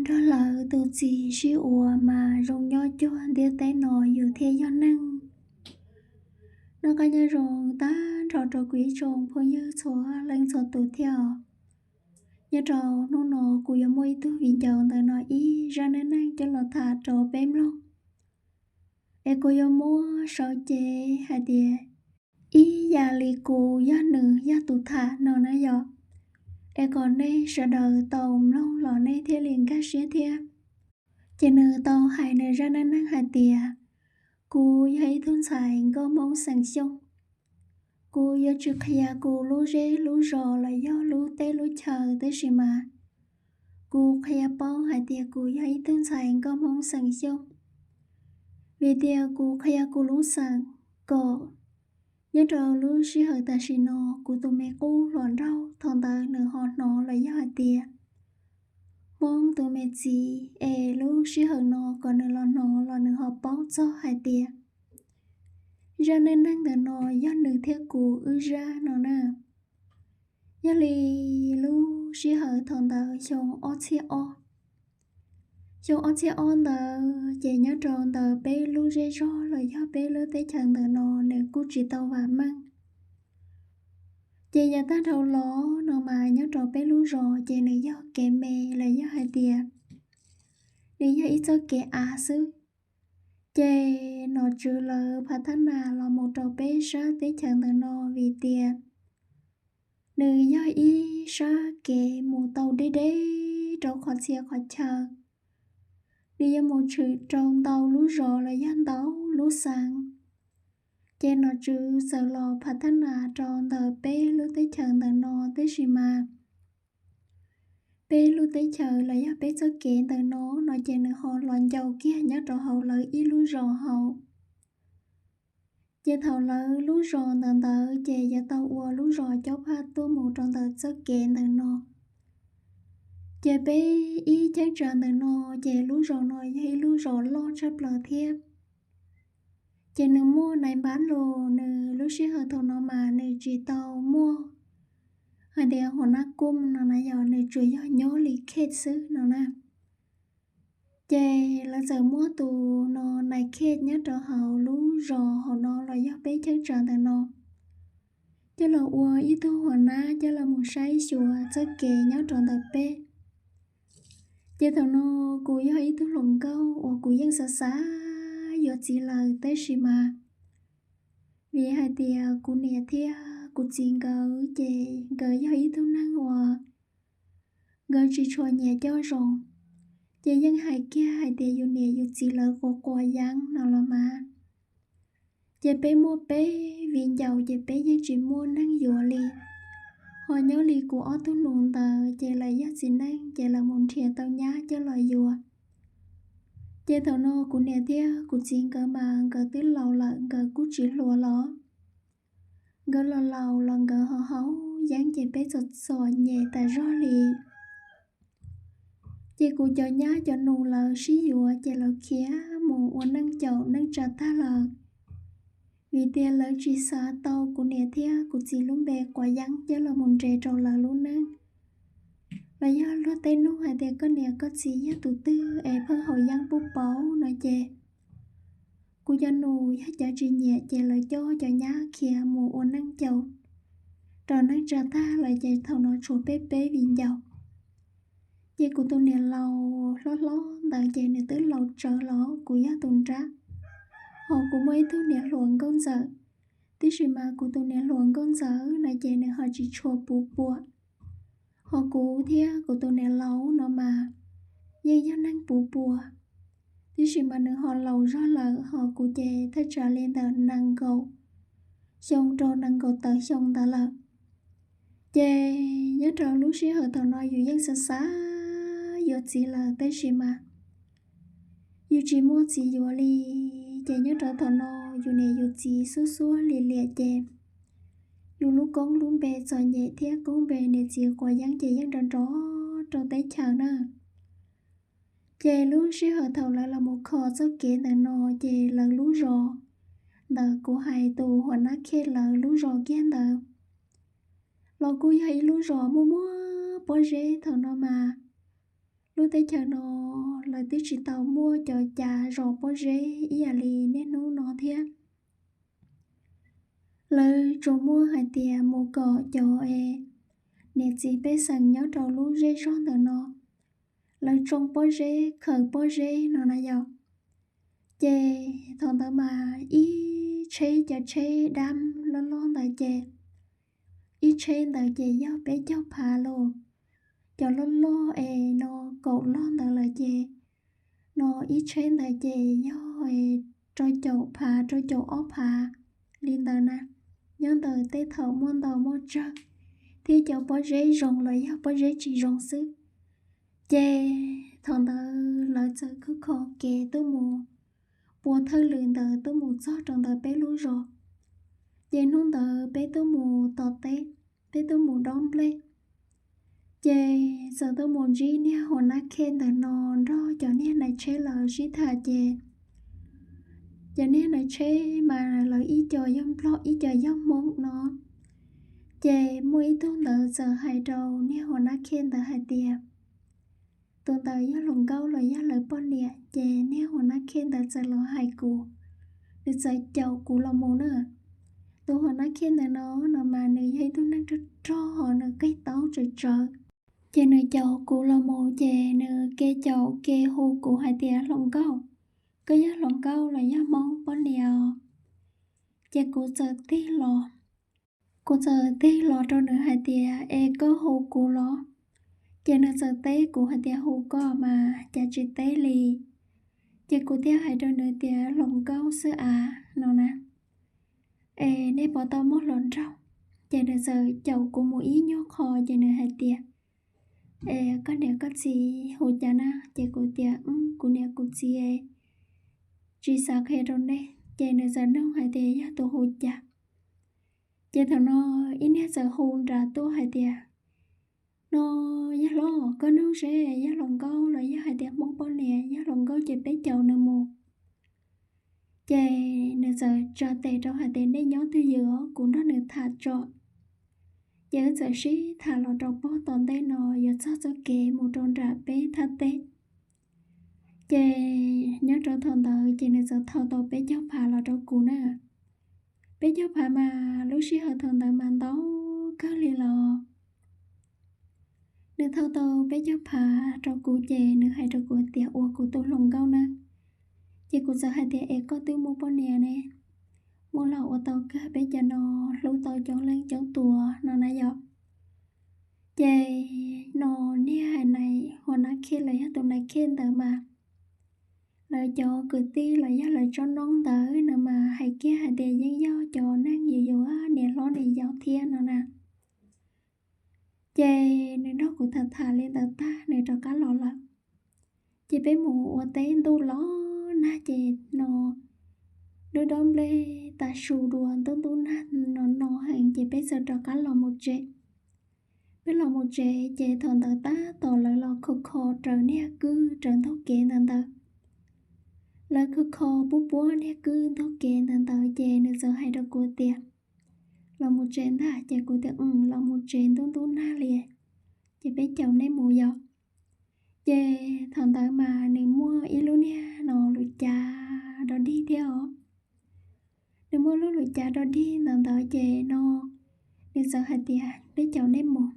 Nrog lawv tus txiv sib ua mas zoo nyob cuag ntiaj teb no yus thiaj yog neeg. Noj qab nyob zoo tag nrho rau kuv ib tsoom phooj ywg txhua leej txhua tus thiab os. Nyob rau hnub no kuv yuav muaj ib tug viv ncaus ntawm no ib zaj neej neeg coj los tham rau peb mloog. Es kuv yuav muab sau cev hais tias ib yam li kuv yog nws yog tus tham no na yom. Es kom nej sawv daws tau mloog los nej thiaj li nkag siab thiab. Ces nws tau hais nws zaj neej neeg hais tias, kuv yog ib tug ntxhais nkauj Hmoob xeem Xyooj. Kuv yuav tsis qhia kuv lub zej lub zos los yog lub teb lub chaw tab sis mas kuv qhia paub hais tias kuv yog ib tug ntxhais nkauj Hmoob xeem Xyooj. Vim tias kuv qhia kuv lub xeem kom nyob rau lub sij hawm tam sim no kuv tus me qub hluas nraug thaum ntawd nws ho hnov los yog hais tias Hmoob tus me txiv es lub sij hawm no kom nws los hnov los nws ho paub txog hais tias zaj neej neeg ntawm no yog nws thiab kuv wb zaj no na. Yog li lub sij hawm thaum ntawd xyoo ob txhiab ob, xyoo ob txhiab ob ntawd ces nyob rau ntawm peb lub zej zog los yog peb lub teb chaws ntawm no nws kuj tsis tau vam meej. Ces yav tag dhau los no mas nyob rau peb lub zos ces nws yog kev me los yog hais tias nws yog ib txoj kev av xwb. Ces nom tswv lawv phav thab nas los mus rau peb sab teb chaws ntawm no vim tias nws yog ib sab kev mus tau deb deb rau qhov txhia qhov chaw. Nws yuav mus tshwm rau ntau lub zos los yog ntau lub xeev. Ces nom tswv txawm los phav thab nas rau ntawm peb lub teb chaws ntawm no tab sis mas peb lub teb chaws los yog peb txoj kev ntawm no no ces nws ho los ncau kiag nyob rau hauv lawv ib lub zos hauv. Ces thaum lawv lub zos ntawm ntawd ces yuav tau ua lub zos cob phaj tuaj mus rau ntawm txoj kev ntawm no. Ces peb ib cheeb tsam ntawm no ces lub zos no yog ib lub zos loj tshaj plaws thiab. Ces nws muaj nais npab los nws lub sij hawm thaum no mas nws tsis tau muaj hais tias hua nab kuj no na yog nws tsuas yog nyob li khej xwb no na. Ces lawv txawm muab tus no nais khej nyob rau hauv lub zos hauv no los yog peb cheeb tsam ntawm no coj los ua ib tug hua nab coj los mus saib xyuas txoj kev nyob rau ntawm peb. Ces thaum no kuv yog ib tug hluas nkauj uas kuv yeej xav xav yuav txiv lawm tab sis mas vim hais tias kuv niam thiab kuv txiv nkawd ces nkawd yog ib tug neeg uas nkawd tsis tshua nyiam coj zoo. Ces yeej hais kiag hais tias yus niam yus txiv lawv quav quav yeeb no los mas. Ces peb muaj peb viv ncaus ces peb yeej tsis muaj neeg yuav li. Ho nyob li kuv ob tug nus ntawd ces lawv yog txiv neej ces lawv mus nrhiav tau nyab coj los yuav. Ces thaum no kuv niam thiab kuv txiv nkawd mas nkawd twb laus lawm nkawd kuj tsis hluas los. Nkawd los laus los nkawd ho haus yeeb ces peb txom txom nyem tas zog li. Ces kuv cov nyab cov nus lawv sib yuav ces lawv khiav mus ua neej caum neej tsa tag lawm. Vim tias lawv tsis xav tau kuv niam thiab kuv txiv lub npe quav yeeb coj los mus nres rau lawv lub neej. Los yog luag tej nug hais tias koj niam koj txiv yog tus twg es pheej haus yeeb puj pauv no ces kuv cov nus yog cov tsis nyiam ces lawv coj cov nyab khiav mus ua neej caum rau neej tsa tag lawm ces thaum no tshuav peb peb viv ncaus. Ces kuv tus niam laus hlob hlob ntawd ces nws twb laus tsawv los kuv yog tus nrab. Ho kuv muaj ib tug niam hluas nkauj ntxawm, tiam sis mas kuv tus niam hluas nkauj ntxawm no ces nws ho tsis tshua puv puas. Ho kuv thiab kuv tus niam laus no mas yeej yog neeg puv puas, tiam sis mas nws ho laus zog lawm ho kuv ces thaj tsam li ntawm nees nkaum xyoo rau nees nkaum tawm xyoo ntawd lawm. Ces nyob rau lub sij hawm thaum no yus yeej xav xav yuav txiv lawm tab sis mas yus tsis muaj txiv yuav li. Ces nyob rau thaum no yus niam yus txiv xub xuab li liam ces yus lub koob lub npe txom nyem thiab koob npe niam txiv quav yeeb ces yeej nrov nrov rau teb chaws na. Ces lub sij hawm thaum lawv los mus kho txoj kev ntawm no ces lawv lub zos ntawd kuv hais tus hua nab khej lawv lub zos kiag ntawd los kuj yog ib lub zos muaj muaj pob zeb thaum no mas Lub teb chaws no lawv twb tsis tau muaj cov cav zos pob zeb ib yam li niaj hnub no thiab. Lawv tsuas muaj hais tias mus kom cov es niam txiv pej xeem nyob rau lub zej zog ntawm no, lawv tsoo pob zeb khaws pob zeb no na yom. Ces thaum ntawd mas ib tsheb cov tsheb dab loj loj ntawd ces ib tsheb ntawd ces yog peb caug phav los, cov loj loj es no kaum loj ntawd lawm ces no ib tsheb ntawd ces yog rau caum phav rau caum ob phav li ntawd na. Nyob ntawm tej thaum muaj ntau muaj tsawg, thiab cov pob zeb zoo los yog pob zeb tsis zoo xwb. Ces thaum ntawd lawv txawm khawb kho kev tuaj mus pua thawj lwm ntawd tuaj mus txog rau ntawm peb lub zos. Ces hnub ntawd peb tuaj mus tom teb, peb tuaj mus dob nplej. Ces txawm tuaj mus ntsib niag hua nab khej ntawm no nrog cov niag nais tsheb lawv sib tham ces cov niag nais tsheb mas lawv ib co yog nplog ib co yog hmoob no. Ces muaj ib tug ntawd txawm hais rau niag hua nab khej ntawd hais tias tus ntawd yog hluas nkauj los yog lawv poj niam. Ces niag hua nab khej ntawd txawm los hais kuv, nws txawm caum kuv los mus na. Tus hua nab khej ntawd no no mas nws yog ib tug neeg rog rog, nws qig taub tsawv tsawv. Ces nws caum kuv los mus ces nws ke caum ke hu kuv hais tias hluas nkauj, koj yog hluas nkauj los yog hmoob poj niam? Ces kuv txawm tig los, kuv txawm tig los rau nws hais tias es koj hu kuv los? Ces nws txawm teb kuv hais tias hu koj mas cas tsis teb li. Ces kuv thiaj hais rau nws tias hluas nkauj xwb av no na, es nej puas tau muaj hluas nraug? Ces nws txawm caum kuv mus ib nyuag qho ces nws hais tias es koj niam koj txiv hu cas na? Ces kuv tias kuv niam kuv txiv tsis xav qhia rau nej. Ces nws txawm nug hais tias yog tus hu cas? Ces thaum no ib niag txawm hu nrad tuaj hais tias no, yog hlob, koj nug seb yog hluas nkauj los yog hais tias hmoob poj niam, yog hluas nkauj ces peb caum nws mus. Ces nws txawm tsa tes rau hais tias nej nyob twj ywm os, kuv nrog nws tham tso. Ces wb txawm sib tham los rau pob tom ntej no yuav txog txoj kev mus rau nram peb thaj teb. Ces nyob rau thaum ntawd ces nws txawm thau tau peb caug phav los rau kuv na. Peb caug phav mas lub sij hawm thaum ntawd mas ntau kawg li los. Nws thau tau peb caug phav rau kuv ces nws hais rau kuv tias ua kuv tus hluas nkauj na. Ces kuv txawm hais tias es koj twb muaj poj niam ne, muaj los ua tau kawg, peb cov no hlub tau coob leej coob tus no na yom. Ces no niag hais nais hua nab khej los yog tus nais khej ntawd mas lawv cov kwv tij los yog lawv tsob noob ntawd no mas hais kiag hais tias yeej yog cov neeg yus yus niam hlob niam yau thiab no na. Ces nws nrog kuv tham tham li ntawd tag nws rov qab los lawm. Ces peb mus ua teb ntuj los nag ces no lub dob nplej tas su dua, ntub ntub nag no no heev ces peb txawm rov qab los mus tsev. Peb los mus tsev ces thaum ntawd tab tom lawv los kho kho raws niag kwj raws ntug kev ntawd ntawd. Lawv kho kho puab puab niag kwj ntug kev ntawd ntawd ces nws txawm hais rau kuv tias los mus tsev ntag. Ces kuv tias los mus tsev, ntub ntub nag li, ces peb caum nej mus yom. Ces thaum ntawd mas nws muaj ib lub niag no lub cav dog dig thiab os. Nws muaj lub lub cav dog dig ntawd ntawd ces no nws txawm hais tias peb caum nej mus.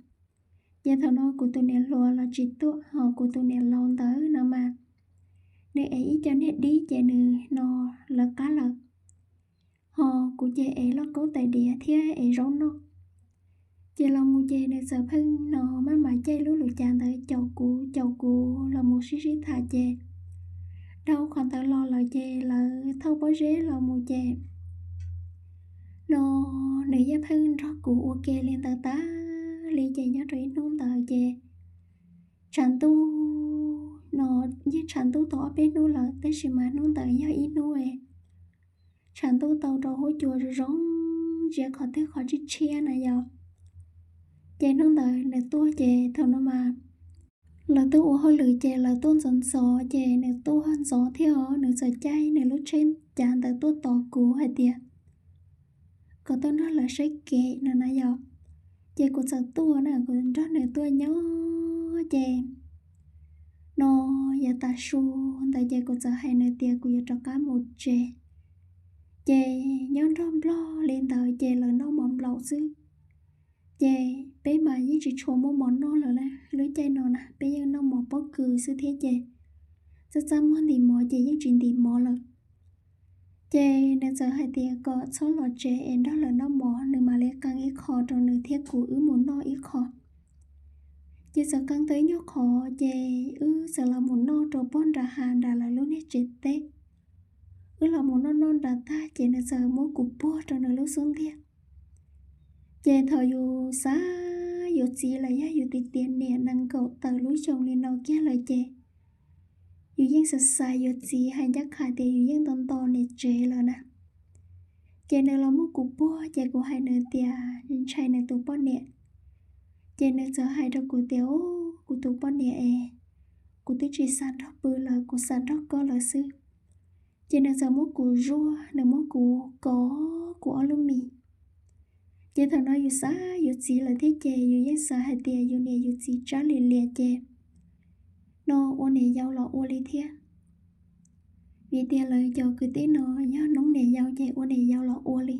Ces thaum no kuv tus niam hluas los tsis tuaj, ho kuv tus niam laus ntawd no mas nws ev ib co niag dib ces nws no lawv qab lawm. Ho kuv ces ev lauj kaub tais diav thiab ev zaub noj. Ces los mus ces nws txawm pheej no maj mam caij lub lub cav ntawd caum kuv caum kuv los mus sib sib tham ces dhau qhov ntawd los lawm ces lawv thauj pob zeb los mus ces no nws yeej pheej nrog kuv ua ke li ntawd tas li. Ces nyob rau ib hnub ntawd ces tshav ntuj no yeej tshav ntuj tau ob peb hnub lawm tab sis mas hnub ntawd yog ib hnub tshav ntuj tau rau huab cua zoo zoo, ntsia qhov twg qhov tshiab tshiab na yom. Ces hnub ntawd nws tuaj ces thaum no mas lawv tuaj ua hauj lwm ces lawv tuaj ntxov ntxov ces nws tuaj ntxov thiab os, nws txawm caij nws lub tsheb cav ntawd tuaj tos kuv hais tias kom tuaj nrog lawv saib kev no na yom. Ces kuv txawm tuaj na, kuv nrog nws tuaj nyob ces no Yav tav su ntawd ces kuv txawm hais nws tias kuv yuav rov qab mus tsev, ces nyob nrog nplog li ntawd ces lawv noj mov nplaum xwb. Ces peb mas yeej tsis tshua muaj mov noj lawm, lub caij no na peb yeej noj mov pob kws xwb thiab ces txaj txaj muag ntim mov ces yeej tsis ntim mov lawm. Ces nws txawm hais tias kom txhob los tsev es nrog lawv noj mov, nws mam li qee ib qho rau nws thiab kuv wb mus noj ib qho. Ces txawm qee tau ib nyuag qho, ces wb txawm los mus noj rau pog nram hav nram lawv lub niag tsev teb. Wb los mus noj noj nram tag ces nws txawm muab kuv puag rau nws lub xub ntiag. Ces thaum yus xav yuav txiv lawm, yog yus tiav tiav niam nees nkaum tawm lub xyoo li no kiag lawm ces yus yeej xav xav yuav txiv, hais ncaj qha tias yus yeej nto nto niam tsev lawm na. Ces nws los muab kuv puag ces kuv hais nws tias ntshai nws tus poj niam. Ces nws txawm hais rau kuv tias, Ub, kuv tus poj niam es kuv twb tsis xav nrog pw lawm, kuv xav nrog koj lawm xwb. Ces nws txawm muab kuv zuaj, nws muab kuv kov kuv ob lub mis. Ces thaum no yus xav yuav txiv lawm thiab ces yus yeej xav hais tias yus niam yus txiv tsab li lias ces no ua niam yau los ua li thiab. Vim tias lawv cov kwv tij no yog noob niam yau ces ua niam yau los ua li.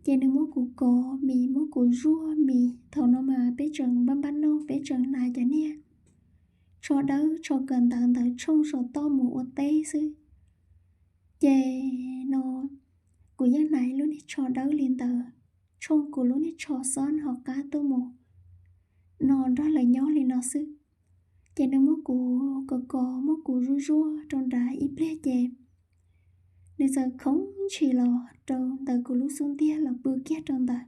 Ces nws muab kuv kov mis, muab kuv zuaj mis. Thaum no mas peb tseem npab npab noj, peb tseem hnav cov niag tsho dawb tsho kawm ntawv ntawd tshooj saum toj mus ua teb xwb. Ces no kuv yeej hnav ib lub niag tsho dawb li ntawd tshooj kuv lub niag tsho xob hauv qab tuaj mus no nrog lawv nyob li no xwb. Ces nws muab kuv kov kov, muab kuv zuaj zuaj rau nrad ib pliag ces nws txawm khoov ntshis los rau ntawm kuv lub xub ntiag los pw kiag rau ntawd.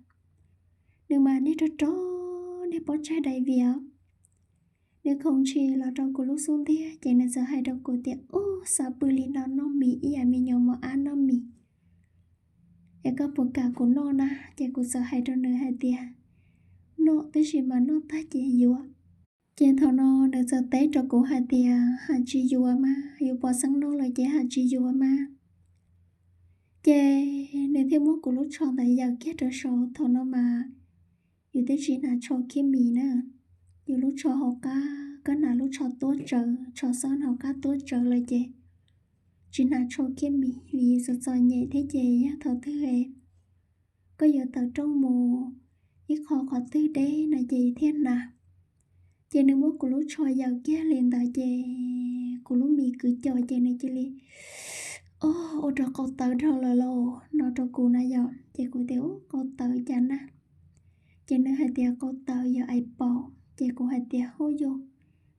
Nws mas niag rog rog niag pob tsaig dai vias. Nws khoov ntshis los rau kuv lub xub ntiag ces nws txawm hais rau kuv tias, Ub, xav pw li no noj mis ib yam me nyuam mos ab noj mis es koj puas kam kuv noj na? Ces kuv txawm hais rau nws hais tias, Noj, tab sis mas noj tag ces yuav. Ces thaum no nws txawm teb rau kuv hais tias, Hais tsis yuav mas, yus pom xeeb noj lawm ces hais tsis yuav mas. Ces nws thiaj muab kuv lub tsho ntawd yaws kiag rau saud. Thaum no mas yus twb tsis hnav tsho khiab mis na, yus lub tsho hauv qab, koj hnav lub tsho tuab tsawv, tsho xob hauv qab tuab tsawv lawm ces tsis hnav tsho khiab mis vim yus txom txom nyem thiab ces yog thaum twg koj yuav tawm rooj mus ib qho qhov twg deb no ces yus thiaj hnav. Ces nws muab kuv lub tsho yaws kiag li ntawd ces kuv lub mis kwv co ces nws cia li, O, ua rau qau tawv dhau lawm lauj, no rau kuv na yom. Ces kuv tias, Ub, qau tawv cas na? Ces nws hais tias qau tawv yog ais paum. Ces kuv hais tias, Ub, yog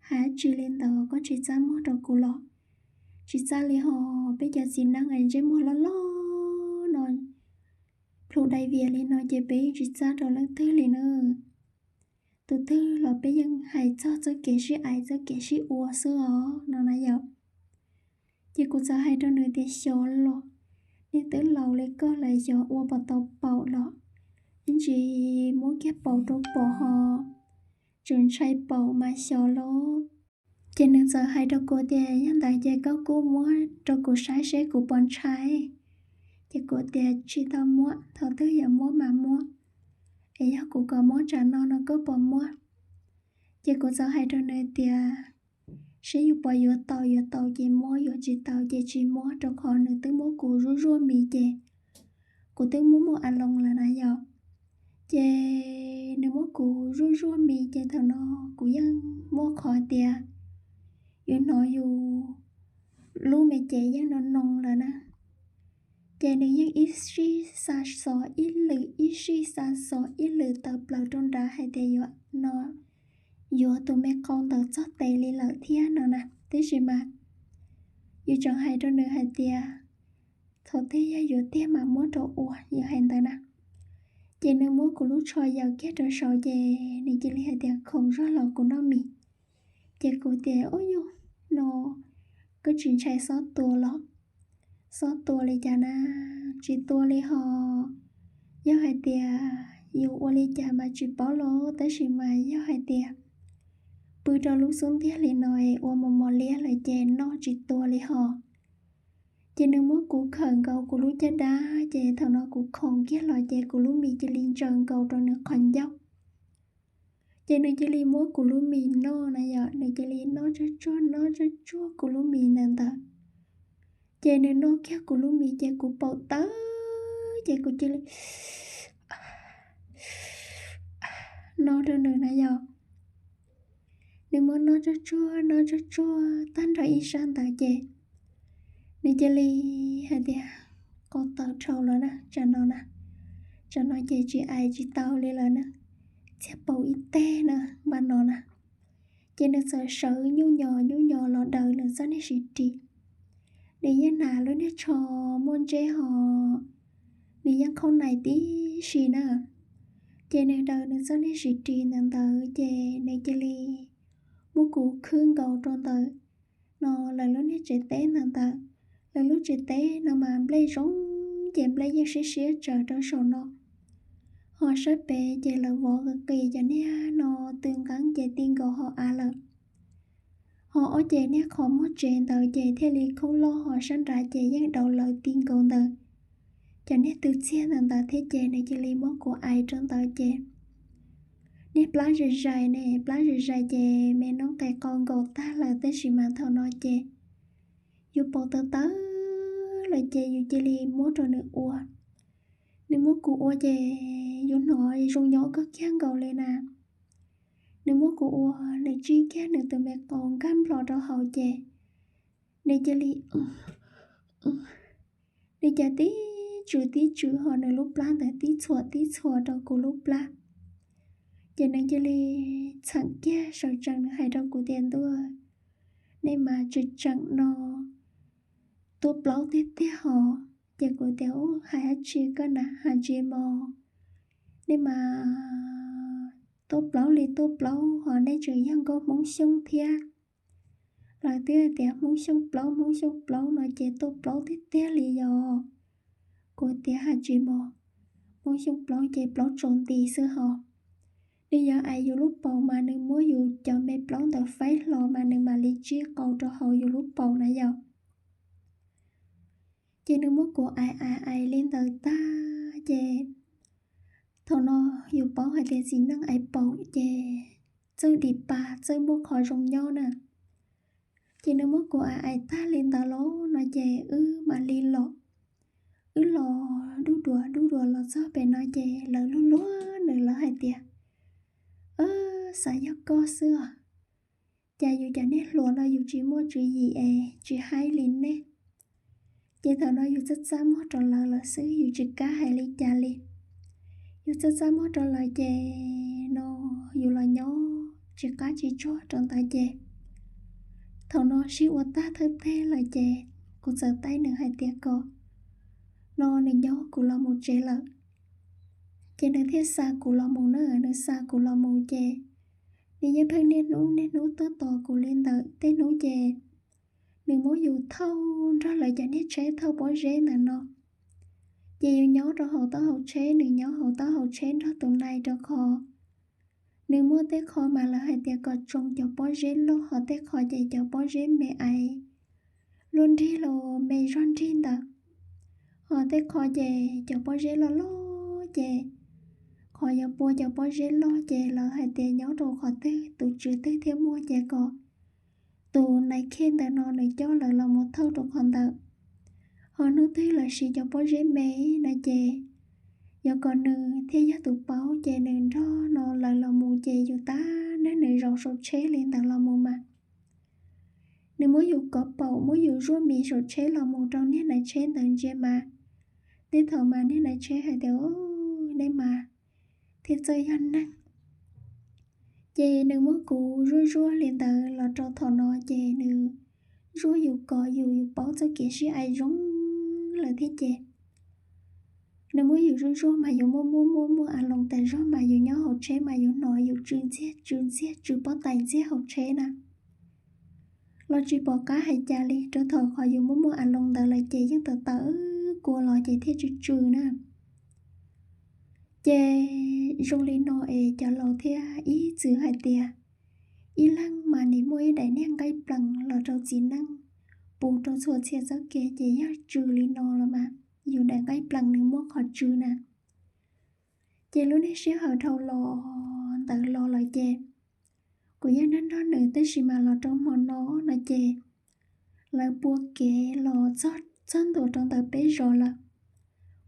hais tsis li ntawd koj tsis txaj muag rau kuv los? Tsis txaj li ho, peb cov txiv neej ntsej muag loj loj no plhu dai vias li no ces peb yeej tsis txaj rau leej twg li na. Tus twg los peb yeej hais txog txoj kev sib ais txoj kev sib ua xwb os, no na yom. Ces kuv txawm hais rau nws tias, Xyov los, niag twb laus li koj lawm xyov ua puas tau paum los, ib ntsis muab kiag paum rau pom ho tseem ntshai paum mas xyov los. Ces nws txawm hais rau kuv tias, Yog ntawd ces koj kuj muab rau kuv saib seb kuv puas ntshai. Ces kuv tias, Tsis tau muab, thaum twg yuav muab mas muab, es yog kuv kom muab tsam no no koj puas muab? Ces kuv txawm hais rau nws tias, Seb yus puas yuav tau, yuav tau ces muab, yuav tsis tau ces tsis muab, rau qhov nws twb muab kuv zuaj zuaj mis ces kuv twb muab muaj a loos lawm na yom. Ces nws muab kuv zuaj zuaj mis ces thaum no kuv yeej muaj qhov tias yus hnov yus lub me cev yeej no noo lawm na. Ces nws yeej ib sij xa xov ib lwm, ib sij xa xov ib lwm tawm plaws rau nrad hais tias yuav no, yuav tus me qau ntawd txog tes li lawm thiab no na. Tab sis mas yus tseem hais rau nws hais tias, Thaum twg yog yuav tiag mas muab rau ua, yus hais ntawd na. Ces nws muab kuv lub tsho yaws kiag rau saud ces nws cia li hais tias, Khoom zog los kuv noj mis. Ces kuv tias, Ub yog, no koj tsis ntshai xob tua los? Xob tua li cas na? Tsis tua li ho. Yog hais tias yus ua li cas mas tsis paub los, tab sis mas yog hais tias pw rau lub xub ntiag li no es ua mos mos liab lawm ces noj tsis tua li ho. Ces nws muab kuv khawm nkaus kuv lub caj dab ces thaum no kuv khoom kiag los ces kuv lub mis cia li ntsaws nkaus rau nws qhov ncauj. Ces nws cia li muab kuv lub mis noj na yom, nws cia li noj tsuag tsuag noj tsuag tsuag kuv lub mis ntawd ntawd. Ces nws noj kiag kuv lub mis ces kuv paum tawv ces kuv cia li noj rau nws na yom. Nws muab noj tsuag tsuag noj tsuag tsuag tag nrho ib sab ntawd ces nws cia li hais tias, qau tawv dhau lawm na, tsam no na, tsam no ces tsis ais tsis tau li lawm na, txiag paum ib teg na, npaj no na. Ces nws txawm sawv nyuj nyos nyuj nyos los daws nws txoj niag siv ris. Nws yeej hnav lub niag tsho muaj ntsej ho, nws yeej khaub nais tib si na. Ces nws daws nws txoj niag siv ris ntawd ntawd ces nws cia li muab kuv khwb nkaus rau ntawm no lawv lub niag tsev teb ntawd ntawd. Lawv lub tsev teb no mas nplej zoo, ces nplej yeej siab siab tsawv rau saum no. Ho sab pem ces lawv vov qis qis cov niag no tw nqeeb ces ti nkaus hauv av lawm. Ho ob ces niag qhov muag tsev ntawd ces thiaj li khaub loj, ho sab nrad ces yeej daus lawv ti nkaus ntawd. Cov niag tw txiag ntawd ntawd thiab ces nws cia li muab kuv ais rau ntawd ces niag plab zais zais ne, plab zais zais ces me noob qes qau nkaus tag lawm, tab sis mas thaum no ces yus paum tawv tawv lawm ces yus cia li muab rau nws ua. Nws muab kuv ua ces yus hnov zoo nyob kawg kiag nkaus li na. Nws muab kuv ua, nws tsij kiag nws tus me qau nkag nplo rau hauv ces nws cia li, nws cia tib tswv tib tswv ho nws lub plab ntawd tib txhuam tib txhuam rau kuv lub plab. Ces nws cia li txheem kiag sawv tsees, nws hais rau kuv tias, ntuj, nej mas tseem tseem no tuaj plaub tiag tiag hos. Ces kuv tias, u, hais dab tsi koj na, hais tsis mos, nej mas tuaj plaub li tuaj plaub hos nej tseem yog nkauj Hmoob Xyooj thiab. Lawv twb tias Hmoob Xyooj plaub, Hmoob Xyooj plaub no ces tuaj plaub tiag tiag li yos. Kuv tias, hais tsis mos, Hmoob Xyooj plaub ces plaub tsaus nti xwb hos. Nws yuav ais yus lub paum mas nws muab yus cov me plaub ntawd faib hlo mas nws mam li tsij qau rau hauv yus lub paum na yom. Ces nws muab kuv ais ais ais li ntawd tag ces thaum no yus paub hais tias txiv neej ais paum ces txawj dim pa, txawj muaj qhov zoo nyob na. Ces nws muab kuv ais ais tag li ntawd los no ces wb mam li los. Wb los dub duav dub duav los txog pem no ces lawv luag luag nws, lawv hais tias, xav yog koj xwb os. Cas yus cov niag hluas no yus tsis muaj tswv yim es tsis haib li nej. Ces thaum no yus txaj txaj muag rau lawv lawm xwb, yus tsis kam hais li cas li. Yus txaj txaj muag rau lawv ces no yus los nyob tsis qab tsis tsuag rau ntawd ces thaum no sib ua tag thawj teg lawm ces kuv txawm taij nws hais tias kom no nws nyob kuv los mus tsev lawm. Ces nws thiaj xa kuv los mus na, nws xa kuv los mus ces nws yeej pheej niaj hnub niaj hnub tuaj tos kuv li ntawd. Tej hnub ces nws muab yus thauj nrog lawv cov niag tsheb thauj pob zeb ntawm no. Ces yus nyob rau hauv taub hau tsheb, nws nyob hauv taub hau tsheb nrog tus nai rau qhov nws muaj tej qho mas lawv hais tias kom tsoo cov pob zeb loj, ho tej qho ces cov pob zeb me ais luaj nrig los me zog nrig ntawd. Ho tej qho ces cov pob zeb loj loj ces qhov yuav pua cov pob zeb loj ces lawv hais tias nyob rau qhov twg tus tswv twg thiaj muaj ces kom tus nais khej ntawm no nws coj lawv los mus thauj rau qhov ntawd. Ho hnub twg lawv siv cov pob zeb me no ces yuav kom nws thiaj yog tus paub ces nws nrog no lawv los mus ces yus tab nrog nws zaum saum tsheb li ntawd los mus mas nws muab yus kov paum, muab yus zuaj mis saum tsheb los mus rau niag nais tsheb ntawd ntsia mas tej thaum mas niag nais tsheb hais tias, nej mas thiaj txawj yog neeg. Ces nws muab kuv zuaj zuaj li ntawd los rau thaum no ces nws zuaj yus kom yus, yus paub txoj kev sib ais zoo lawm thiab ces nws muab yus zuaj zuaj mas yus muaj muaj muaj muaj a loos tas zog mas yus nyob hauv tsheb mas yus hnov yus tsw ntxiag tsw ntxiag tsw pob tais ntxiag hauv tsheb na. Los tsis pom qab hais cas li, rau thaum qhov yus muaj muaj a loos ntawd lawm ces yeej tawm tawm kua los ces thiaj tsw tsw na. Ces zoo li no es cov laus thiaj ib txwm hais tias, ib leeg mas nim muaj ib daim niag nqaij plees los rau txiv neej, pus rau txhua txhia txoj kev ces yog tsw li no los mas yus daim nqaij plees nws muaj qhov tsw na. Ces lub niag sij hawm dhau los ntawd los lawm ces Kuv yeej nrog nrog nws tab sis mas los rau hmo no no ces lawv pua kev los txog ntua rau ntawm peb zos lawm.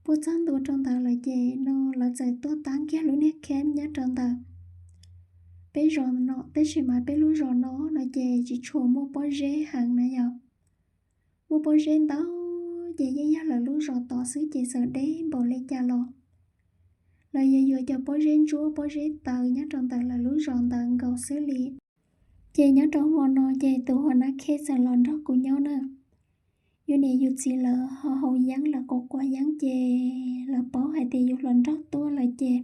Pua txog ntua rau ntawd lawm ces no lawv txawm tuaj tab kiag lub niag kheb nyob rau ntawm peb zos no tab sis mas peb lub zos no no ces tsis tshua muaj pob zeb heev na yom. Muaj pob zeb ntau ces yeej yog lawv lub zos tod xwb ces txawm deb npaum li cas los lawv yuav yuav cov pob zeb ntsuab pob zeb taws nyob rau ntawm lawv lub zos ntawd nkaus xwb li. Ces nyob rau hmo no ces tus Huas Nab Khej txawm los nrog kuv nyob na. Yus niam yus txiv lawv ho haus yeeb lawv quav quav yeeb ces lawv paub hais tias yus hluas nraug tuaj lawm ces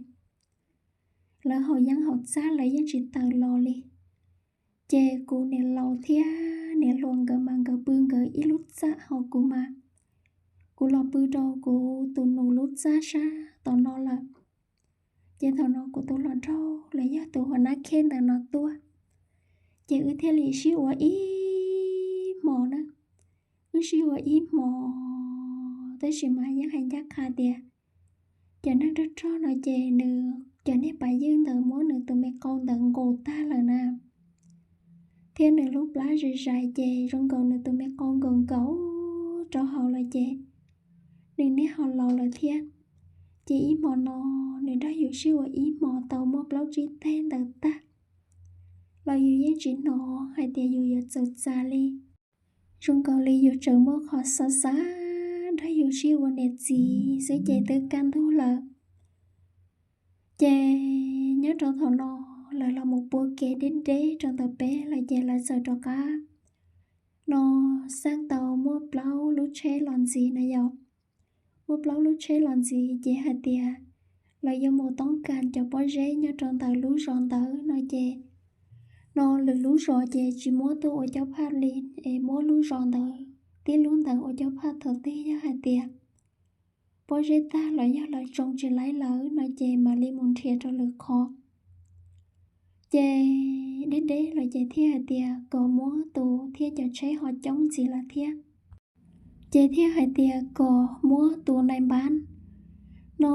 lawv haus yeeb haus txaj lawv yeej tsis tawm los li. Ces kuv niam laus thiab niam hluas nkawd mas nkawd pw nkawd ib lub txaj ho kuv mas kuv los pw rau kuv tus nus lub txaj sab tom no lawm. Ces thaum no kuv tus hluas nraug los yog tus Huas Nab Khej ntawm no tuaj, ces wb thiaj li sib ua ib hmo na. Wb sib ua ib hmo tab sis mas yeej hais ncaj qha tias cov neeg rog rog no ces nws cov niag pas ywj ntawd muab nws tus me qau ntawd nqus tag lawm na. Thiab nws lub plab zis zais ces zoo nkaus nws tus me qau nkaus nkaus rau hauv lawm ces nws niag ho laus lawm thiab. Ces ib hmo no nws nrog yus sib ua ib hmo tau muaj plaub tsib teg ntawd tag los yus yeej tsis hnov hais tias yus yuav txawm txav li. Zoo nkaus li yus tseem muaj qhov xav xav nrog yus sib ua niam txiv xwb ces twb kaj ntug lawm. Ces nyob rau thaum no lawv los mus pua kev deb deb rau ntawm peb lawm ces lawv txawm rov qab no xaj tau muaj plaub lub tsheb los ntxiv na yom. Muaj plaub lub tsheb los ntxiv ces hais tias lawv yuav mus toob kas cov pob zeb nyob rau ntawm lub zos ntawd no ces no lwm lub zos ces tsis muab tuaj ua cov phaj li, es muab lub zos ntawd tib lub ntawd ua cov phaj thaum twg yog hais tias pob zeb tag los yog lawv tsoo tsis laib lawm no ces mam li mus nrhiav rau lwm qhov. Ces deb deb lawm ces thiaj hais tias kom muab tus thiab cov tsheb ho coob ntxiv lawm thiab. Ces thiaj hais tias kom muab tus nais npab no,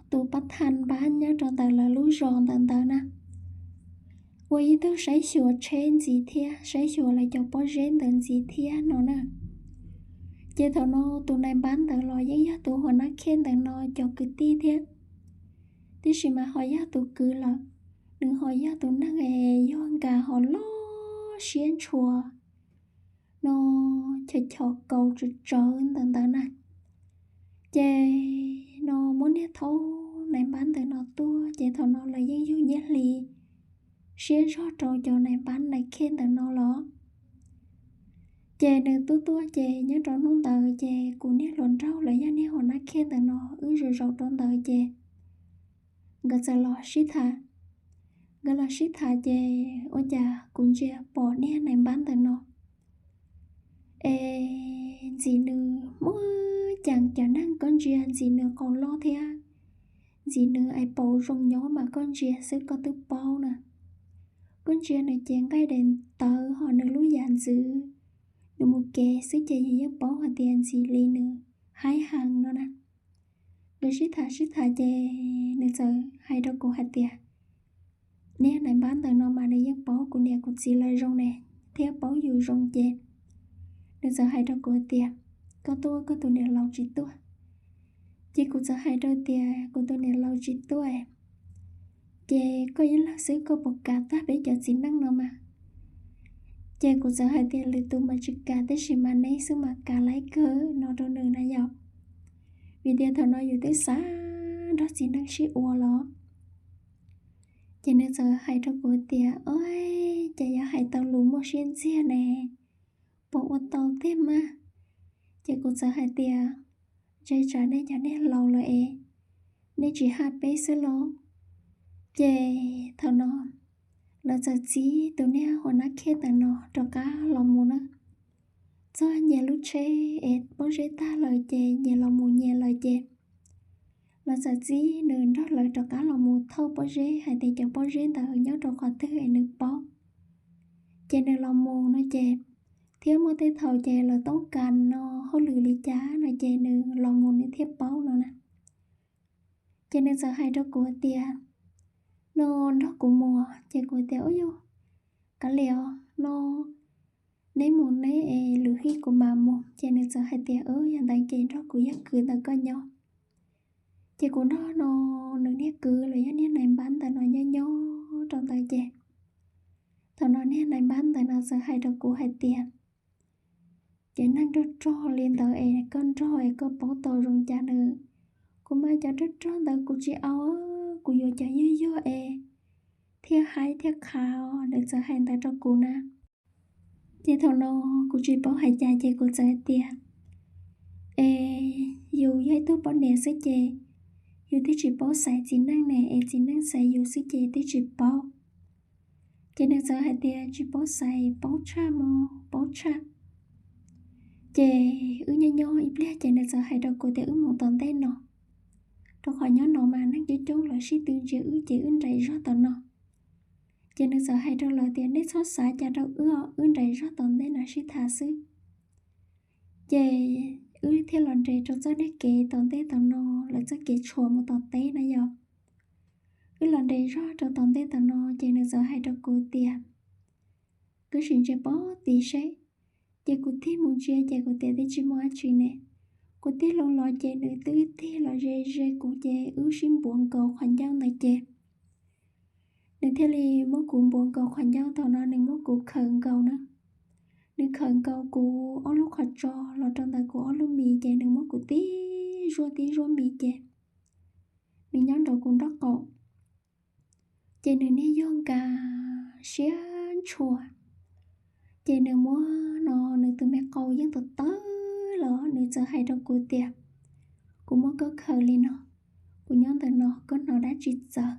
tus pab thaj npab nyob rau ntawm lawv lub zos ntawd ntawd na, ua ib tug saib xyuas tsheb ntxiv thiab saib xyuas lawv cov pob zeb ntawd ntxiv thiab no na. Ces thaum no tus nais npab ntawd los yeej yog tus Huas Nab Khej ntawm no cov kwv tij thiab, tiam sis mas ho yog tus kwv lawm, nws ho yog tus neeg es yog nkas ho loj siab ntshua no, chom chom kaus tsawv tsawv ntawd ntawd na. Ces no muab niag thaub nais npab ntawm no tuaj ces thaum no lawv yeej yug nyiaj hli siab zog rau cov nais npab nais khej ntawm no los. Ces nws tuaj tuaj ces nyob rau hnub ntawd ces kuv niag hluas nraug los yog niag Huas Nab Khej ntawm no wb zaum zaum rau ntawd ces nkawd txawm los sib tham. Nkawd los sib tham ces ua cas kuv ntsia pom niag nais npab ntawm no es ntxim nws muaj ceem cov neeg, koj ntsia ntxim nws qau loj thiab ntxim nws ais paus zoo nyob mas koj ntsia xwb koj twb paub na. Koj ntsia nws cev nqaij daim tawv ho nws lub yam ntxwv, nws mus kev xwb ces yus yeej paub hais tias ntxim li nws haib heev no na. Nkawd sib tham sib tham ces nws txawm hais rau kuv hais tias, niag nais npab ntawm no mas nws yeej paub kuv niam kuv txiv lawv zoo ne, thiab paub yus zoo ces nws txawm hais rau kuv tias, koj tuaj koj tus niam laus tsis tuaj. Ces kuv txawm hais rau tias kuv tus niam laus tsis tuaj, ces koj ib leeg xwb koj puas kav tag peb cov txiv neej no mas? Ces kuv txawm hais tias lwm tus mas tsis kav tab sis mas neb xwb mas kav laib kawg no rau nws na yom. Vim tias thaum no yus twb xav nrog txiv neej sib ua los. Ces nws txawm hais rau kuv tias, o, ces yog hais tau lus muaj siab ntxiag ne, puas ua tau tiag mas? Ces kuv txawm hais tias, ntshe tsam nej cov niag laus lawm es nej tsis haj peb xwb lauj. Ces thaum no lawv txawm txib tus niag Huas Nab Khej ntawm no rov qab los mus na. Txog nyias lub tsheb es pob zeb tag lawm ces nyias los mus nyias lawm ces lawv txawm txib nws nrog lawv rov qab los mus thauj pob zeb hais tias cov pob zeb ntawd nyob rau qhov twg es nws paub. Ces nws los mus no ces, thiab muaj tej thaum ces lawv toob kas no hauj lwm li cas no ces nws los mus nws thiaj paub no na. Ces nws txawm hais rau kuv tias, no nrog kuv mus. Ces kuv tias, ub yog, kav liam os no, neb mus neb es lwm hib kuv mam mus. Ces nws txawm hais tias, Yog ntawd ces nrog kuv yog kwv ntawm koj nyob. Ces kuv nrog no nws niag kwv los yog niag nais npab ntawm no nyob nyob rau ntawd ces thaum no niag nais npab ntawm no txawm hais rau kuv hais tias, Ces neeg rog rog li ntawd es koj nrog es koj paub tau zoo cas nws? Kuv mas cov rog rog ntawd kuv tsis au, kuv yuav cov yuag yuag es thiaj haib thiaj qhav. Nws txawm hais ntawd rau kuv na. Ces thaum no kuv tsis paub hais cas ces kuv txawm hais tias, Es yus yog ib tug poj niam xwb ces yus twb tsis paub xaiv txiv neej ne, es txiv neej xaiv yus xwb ces twb tsis paub. Ces nws txawm hais tias, Tsis paub xaiv, paub tshaj mog, paub tshaj. Ces wb nyob nyob ib pliag ces nws txawm hais rau kuv tias, Wb mus tom ntej no, rau qhov nyob no mas neeg coob coob los sib tw ntsia wb ces wb nraim zog tom no. Ces nws txawm hais rau lawv tias, Neb txhob xav cas rau wb, wb nraim zog tom ntej no sib tham xwb. Ces wb thiaj los nres rau txoj niag kev tom ntej tom no, lawv txoj kev tshuam mus tom teb na yom. Wb los nres zog rau tom ntej tom no ces nws txawm hais rau kuv tias, Koj sim ntsia pov tid seb. Ces kuv tig mus ntsia ces kuv tias, Twb tsis muaj dab tsi ne. Kuv tig loo los ces nws twb tig los ze ze kuv ces wb sib npuav nkaus qhov ncauj ntawd ces nws thiaj li muab kuv npuav nkaus qhov ncauj. Thaum no nws muab kuv khawm nkaus na. Nws khawm nkaus kuv ob lub qhov tsos los rau ntawm kuv ob lub mis ces nws muab kuv tib zuaj tib zuaj mis ces nws nyob nraum kuv nraub qaum. Ces nws niag yuag nkas siab ntshua. Ces nws muab no, nws tus me qau yeej tawv tawv los nws txawm hais rau kuv tias, Kuv muab koj khawm li no, kuv nyob ntawm no koj hnov dab tsi txawv?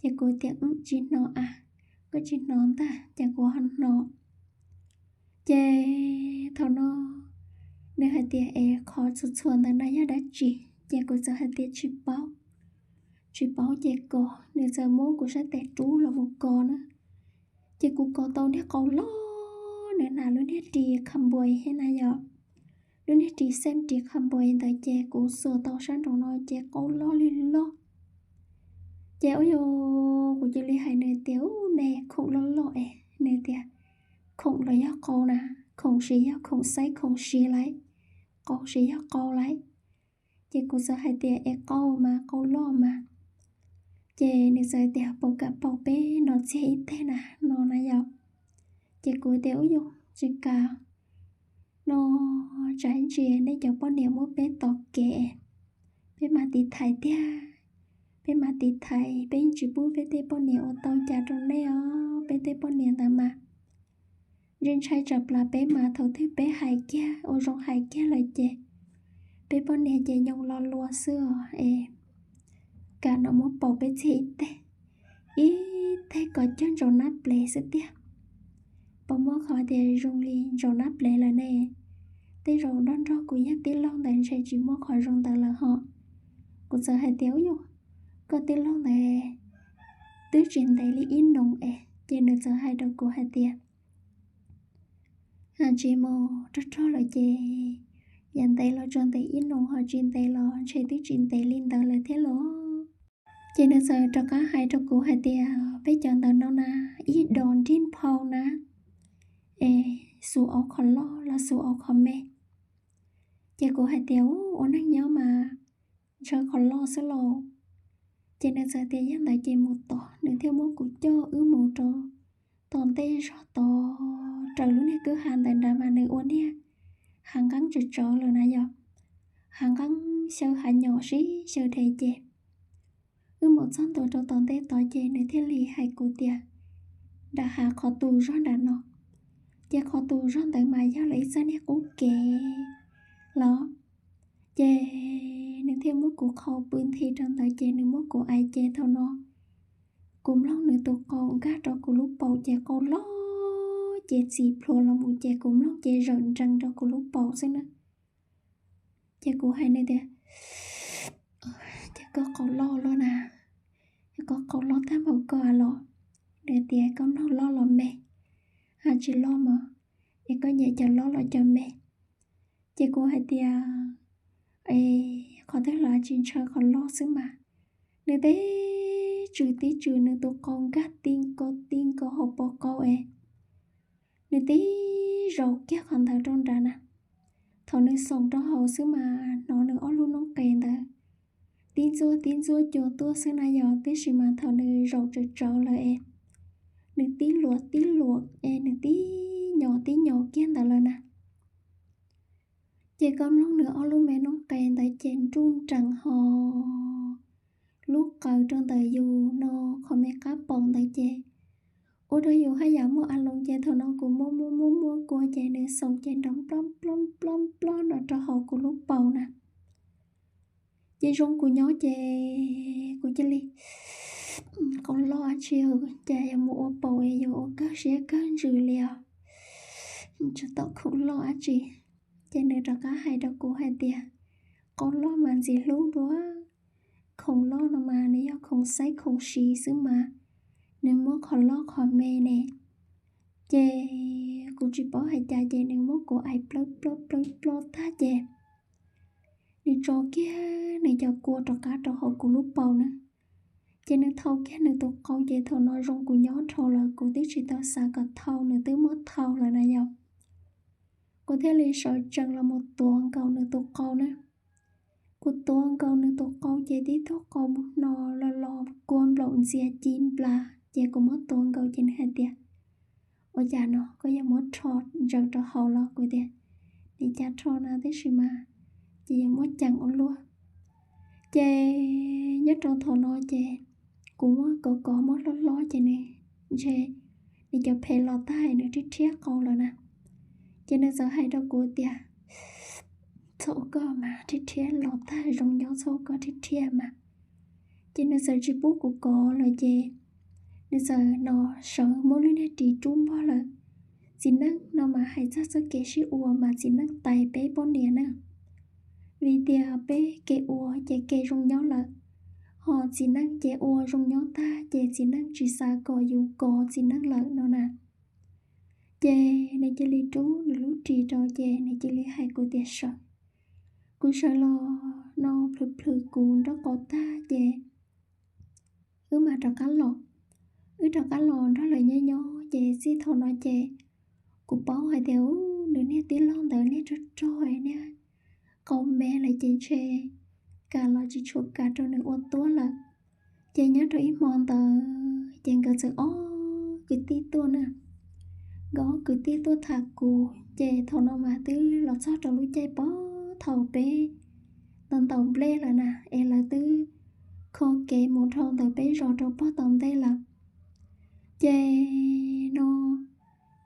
Ces kuv tias, Wb tsis hnov a. Koj tsis hnov ntag, ces kuv ho hnov. Ces thaum no nws hais tias, Es qhov txhua txhua ntawd na yog dab tsi? Ces kuv txawm hais tias, Tsis paub. Tsis paub ces kos. Nws txawm muab kuv sab tes rub los mus kos na. Ces kuv kos tau niag qau loj, nws hnav lub niag ris khampuas thiab na yom. Lub niag ris xeem ris khampuas ntawd ces kuv xuas tau sab nraum no ces qau loj li loj. Ces ua yog kuv cia li hais nws tias, Ub, nej khoom loj loj es. Nws tias, Khoom los yog qau na, khoom siv yog khoom xaib khoom siv lauj, qau siv yog qau lauj. Ces kuv txawm hais tias, Es qau mas qau loj mas. Ces nws txawm tias, Puas kam pauv peb no txiag ib teg na no na yom? Ces kuv tias, Ub yus, tsis kam no, tsam ntsis nej cov poj niam muab peb tom kev, peb mam tiv thaiv tiag. Peb mam tiv thaiv, peb yeej tsis pub peb tej poj niam ua tau cas rau nej os. Peb tej poj niam ntawd mas ntshai ntshai tsam plas peb mas thaum twg peb hais kiag ua zoo hais kiag lawm ces peb poj niam ces nyoo lo lua xwb os es. Kam no muab pauv peb txiag ib teg, ib teg kom cog ntsaum nab plev xwb tiag. Puas muaj qhov tias zoo li ntsaum nab plev lawm ne? Tej zaum nrog nrog kuv yog tij laug ntawd ntshe tsis muaj qhov zoo ntawd lawm hos. Kuv txawm hais tias, Ub yus, koj tij laug ntawd twb tsis ntev li ib noo es. Ces nws txawm hais rau kuv hais tias, Tsis mus, rog rog lawm ces yam ntev los tsuas ntev ib noo, ho tsis ntev los ntshe twb tsis ntev li ntawd lawm thiab los. Ces nws txawm rov qab hais rau kuv hais tias, Peb cov ntawm no na, ib dos nrig nphau na, es xus au qhov loj los xus au qhov me. Ces kuv hais tias, Ub, ua neeg nyob mas ntshaw qhov loj xwb lauj. Ces nws txawm tias, Yog ntawd ces mus tos. Nws thiaj muab kuv coj wb mus rau tom ntej zog tod, raws lub niag kwj ha ntawd nrad mas nws ua niag hav nqeeb tsawv tsawv lawm na yom. Hav nqeeb xyaw hav nyom sib xyaw dhev ces wb mus txog ntua rau tom ntej tod ces nws thiaj li hais kuv tias, Nram hav qhov tus zog nram no. Ces qhov tus zog ntawd mas yog lawv ib txoj niag qub kev los. Ces nws thiaj muab kuv qhau pw nthi rau ntawd ces nws muab kuv ais ces thaum no kuv mloog nws tus qau nkag rau kuv lub paum ces qau loj ces txim plhuav los mus ces kuv mloog ces zawm nrees rau kuv lub paum xwb na. Ces kuv hais nws tias, Ces koj qau loj luaj na, koj qau loj tag npaum koj los? Nws tias, Koj mloog loj los me, ha tsis loj mog, es koj nyiam cov loj los cov me? Ces kuv hais tias, Es qhov twg los tsis ntshaw qhov loj xwb mas. Nws tib tswm tib tswm nws tus qau nkag ti nkaus ti nkaus hauv paus qau es Nws tib zaum kiag qhov ntawd rau nrad na. Thaum nws xoom rau hauv xwb mas hnov nws ob lub noob qes ntawd tib ntxuaj tib ntxuaj cua tuaj xwb na yog, tiam sis mas thaum nws zaum tsawv tsawv lawm es nws tib luam tib luam es nws tib nyos tib nyos kiag ntawd lawm na. Ces koj mloog nws ob lub me noob qes ntawd ces nruj nreem ho lub qawv rau ntawm yus no, qhov me qab paum ntawd ces ua rau yus haj yam muaj a loos. Ces thaum no kuv muab muab muab muab kua ces nws xoom ces nrov nplob nplob nplob nplob no rau hauv kuv lub paum na. Ces zoo kuv nyob ces kuv cia li, qau loj dab tsi, cas yuav mus ua paum es yuav ua kawg siab kawg ntsws li os, tsis tau khoom loj dab tsi. Ces nws rov qab hais rau kuv hais tias, qau loj mas ntxim hlub dua, khoom loj no mas nws yog khoom xaib khoom siv xwb mas, nws muab qhov loj qhov me ne. Ces kuv tsis paub hais cas ces nws muab kuv aim plawb plawb plawb plawb tag ces nws tso kiag nws cov kua rov qab rau hauv kuv lub paum na. Ces nws thau kiag nws tus qau ces thaum no zoo kuv nyob dhau lawm, kuv twb tsis tau xav kom thau nws twb muab thau lawm na yom. Kuv thiaj li sawv tsees los mus tuav nkaus nws tus qau na. Kuv tuav nkaus nws tus qau ces tib tug qau mus no los los kua nplaum ntxias ci nplas ces kuv muab tuav nkaus ces nws hais tias, ua cas no koj yuav muab rho ntsaws rau hauv los? Kuv tias, nws cas rho na, tab sis mas ces yuav muab ceev ua luaj. Ces nyob rau thaum no ces kuv muab kov kov muab hlob hlob ces nws ntshe nws cov phem los tag nws rhiab rhiab qau lawm na. Ces nws txawm hais rau kuv tias, txhob ua koj mas, rhiab rhiab los tag zoo nyob, txhob ua koj rhiab rhiab mas. Ces nws txawm tsis pub kuv kov lawm ces nws txawm no sawv muab lub niag ris rub npog lawm. Txiv neej no mas hais txog txoj kev sib ua mas txiv neej tais peb poj niam na. Vim tias peb kev ua ces kev zoo nyob lawm, ho txiv neej ces ua zoo nyob tag ces txiv neej tsis xav kom yus kov txiv neej lawm no na. Ces nws cia li rub nws lub ris rau ces nws cia li hais kuv tias sawv. Kuv sawv los no plhws plhws kuv nraub qaum tag ces wb mam rov qab los. Wb rov qab los nrog lawv nyob nyob ces txij thaum no ces kuv paub hais tias nws niag tij laug ntawd niag rog rog niag qau me lawm ces ntshe kam los tsis tshua kam rau nws ua tuab lawm. Ces nyob rau ib hmo ntawd ces nkawd txawm ob kwv tij tuaj na. Nkawd ob kwv tij tuaj tham kuv ces thaum no mas twb los txog rau lub caij pog thaum peb ntaus ntaus nplej lawm na, es lawv twb kho kev mus dhau ntawm peb zos rau pog tom ntej lawm. Ces no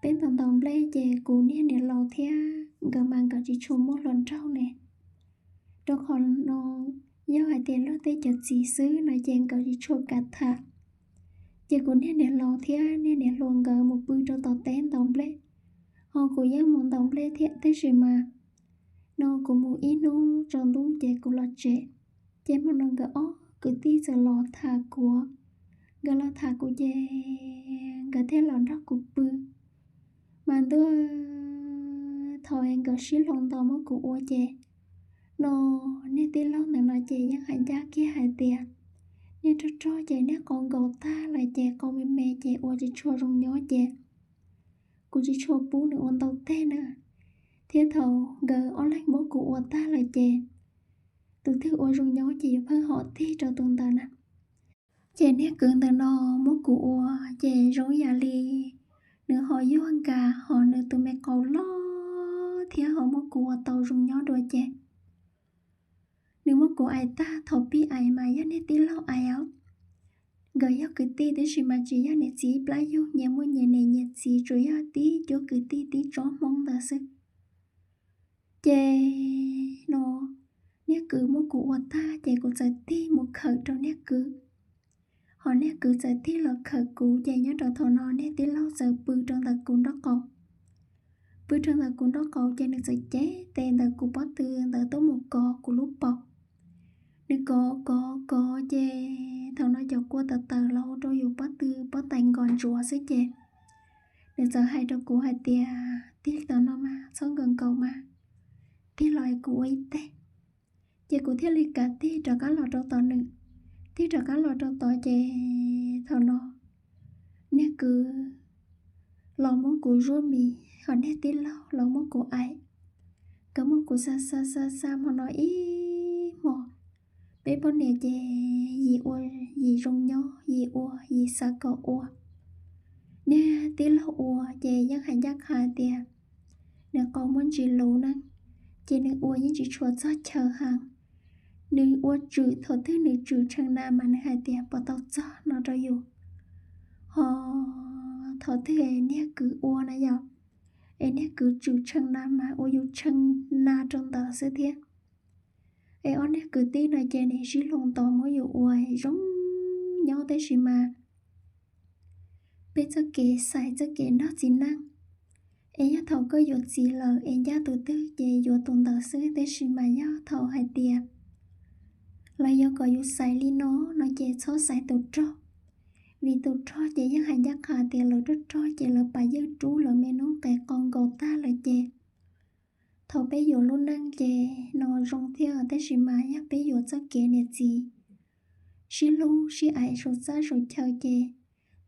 peb ntaus ntaus nplej ces kuv niag niam laus thiab nkawd mas nkawd tsis tshua muaj hluas nraug ne. Rau qhov no yog hais tias luag tej cov txiv xwb no ces nkawd tsis tshua kam tham. Ces kuv niag niam laus thiab niag niam hluas nkawd mus pw rau tom teb ntaus nplej, ho kuv yeej mus ntaus nplej thiab, tab sis mas no kuv mus ib hnub tsaus ntuj ces kuv los tsev. Ces hmo no nkawd ob kwv tij txawm los tham kuv. Nkawd los tham kuv ces nkawd thiaj los nrog kuv pw. Mas ntuj, thaum nkawd sib hloov ntaus muab kuv ua ces no niag tij laug ntawd no ces yeej hais ncaj kiag hais tias niag rog rog ces niag qau nkaus tag lawm ces qau me me ces ua tsis tshua zoo nyob ces kuv tsis tshua pub nws ua ntau teg na. Thiab thaum nkawd ob leeg muab kuv ua tag lawm ces tus twg ua zoo nyob ces yuav pheej hom tig rau tus ntawd na. Ces niag kwv ntawm no muab kuv ua ces zoo yam li nws ho yuag nkag ho nws tus me qau loj thiab ho muab kuv ua tau zoo nyob dua ces nws muab kuv aim tag, thaum pib aim mas yog niag tij laug aim os. Nkawd yog kwv tij tab sis mas tsis yog niam txiv ib plab yug, nyias muaj nyias niam nyias txiv, tsuas yog tib cuab kwv tij tib tsob Hmoob ntawd xwb. Ces no niag kwv muab kuv ua tag ces kuv txawm tig mus khawm rau niag kwv, ho niag kwv txawm tig los khawm kuv ces nyob rau thaum no niag tij laug txawm pw rau ntawm kuv nraub qaum. Pw rau ntawm kuv nraub qaum ces nws txawm cev tes ntawm kuv pob tw ntawd tuaj mus kov kuv lub paum. Nws kov kov kov ces thaum no cov kua tawm tawm los ua rau yus pob tw pob tais nkos ntsuav xwb ces nws txawm hais rau kuv hais tias, tig tom no mas txhob nkaum nkaus mas, tig los es kuv ua ib teg. Ces kuv thiaj li kav tig rov qab los rau tom nws. Tig rov qab los rau tod ces thaum no niag kwv los muab kuv zuab mis, ho niag tij laug los muab kuv aim. Nkawd muab kuv xa xa xa xa hmo no ib hmos. Peb poj niam ces yim ua yim zoo nyob, yim ua yim xav kom ua. Niag tij laug ua ces yeej hais ncaj qha tias nws qau muaj ntsis luv na, ces nws ua yeej tsis tshua txog chaw heev. Nws ua tswm, thaum twg nws tswm tshee na mas nws hais tias puas tau txog no rau yus. Ho thaum twg niag kwv ua na yom, es niag kwv tswm tshee na mas ua yus tshee na rau ntawd xwb thiab. Es ob niag kwv tij no ces nws sib hloov tos muab yus ua zoo nyob, tab sis mas peb txoj kev xaiv txoj kev nrog txiv neej. Es yog thaum koj yuav txiv lawm es ncaj tus twg ces yuav tus ntawd xwb, tab sis mas yog thaum hais tias lawv yuav kom yus xaiv li no no ces txhob xaiv tus rog, vim tus rog ces yeej hais ncaj qha tias lawv rog rog ces lawv pas yawg rub lawv me noob qes qau nkaus tag lawm ces thaum peb yuav lub neej ces no zoo thiab, tab sis mas yog peb yuav txoj kev niam txiv sib hlub sib aim saum txaj saum chaw ces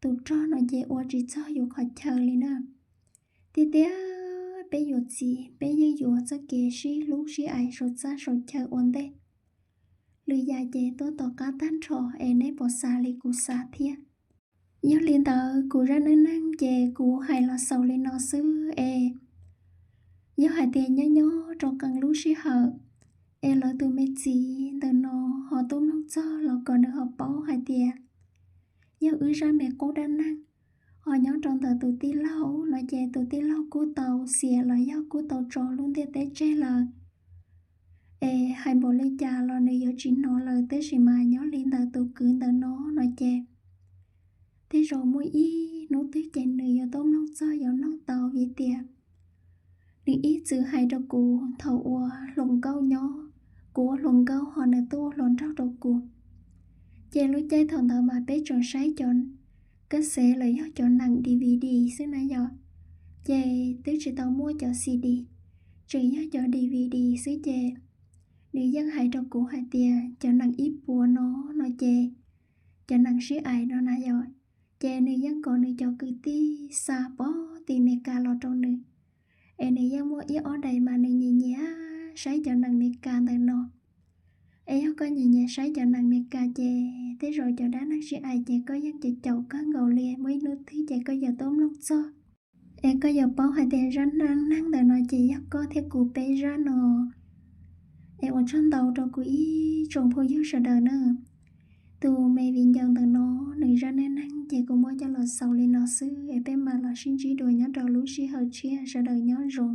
tus rog no ces ua tsis txog yus qhov chaw li na. Tiag tiag, peb yuav txiv peb yeej yuav txoj kev sib hlub sib aim saum txaj saum chaw ua ntej. Lwm yam ces tuaj tom qab tag nrho, es neb puas xav li kuv xav thiab? Yog li ntawd kuv zaj neej neeg ces kuv hais los xaus li no xwb es yog hais tias nyob nyob rau qee lub sij hawm es lawv tus me txiv ntawm no ho tuaj mloog txog los kom nws ho paub hais tias yog wb zaj me qub dab neeg ho nyob rau ntawm tus tij laug no ces tus tij laug kuj tau xiam los yog kuj tau tso lub ntiaj teb tseg lawm. Es hais npaum li cas los nws yuav tsis hnov lawm, tab sis mas nyob li ntawm tus kwv ntawm no no ces tej zaum muaj ib hnub twg ces nws yuav tuaj mloog txog yuav mloog tau vim tias nws ib txwm hais rau kuv thaum ua hluas nkauj nyob, kuv ua hluas nkauj ho nws tuaj ua hluas nraug rau kuv. Ces lub caij thaum ntawd mas peb tseem saib cov kab xev los yog cov neem D V D xwb na yom, ces twb tsis tau muaj cov C D, tseem yog cov D V D xwb ces nws yeej hais rau kuv hais tias cov neem ib puas no no ces cov neem sib aim no na yom, ces nws yeej kom nws cov kwv tij xa pov tim Meskas los rau nws. Es nws yeej muaj ib ob daim mas nws nyiam nyiam saib cov neem Meskas ntawm no. Es yog koj nyiam nyiam saib cov neem Meskas ces tej zaum cov dab neeg sib aim ces koj yeej caum caum kawg nkaus li, muaj ib hnub twg ces koj yuav tuaj mloog txog. Es koj yuav paub hais tias zaj neej neeg ntawm no ces yog koj thiab kuv peb zaj no. Es ua tsaug ntau rau kuv ib tsoom phooj ywg sawv daws na. Tus me viv ncaus ntawm no nws zaj neej neeg ces kuv muab coj los xaus li no xwb, es peb mam los sib ntsib dua nyob rau lub sij hawm tshiab, sawv daws nyob zoo.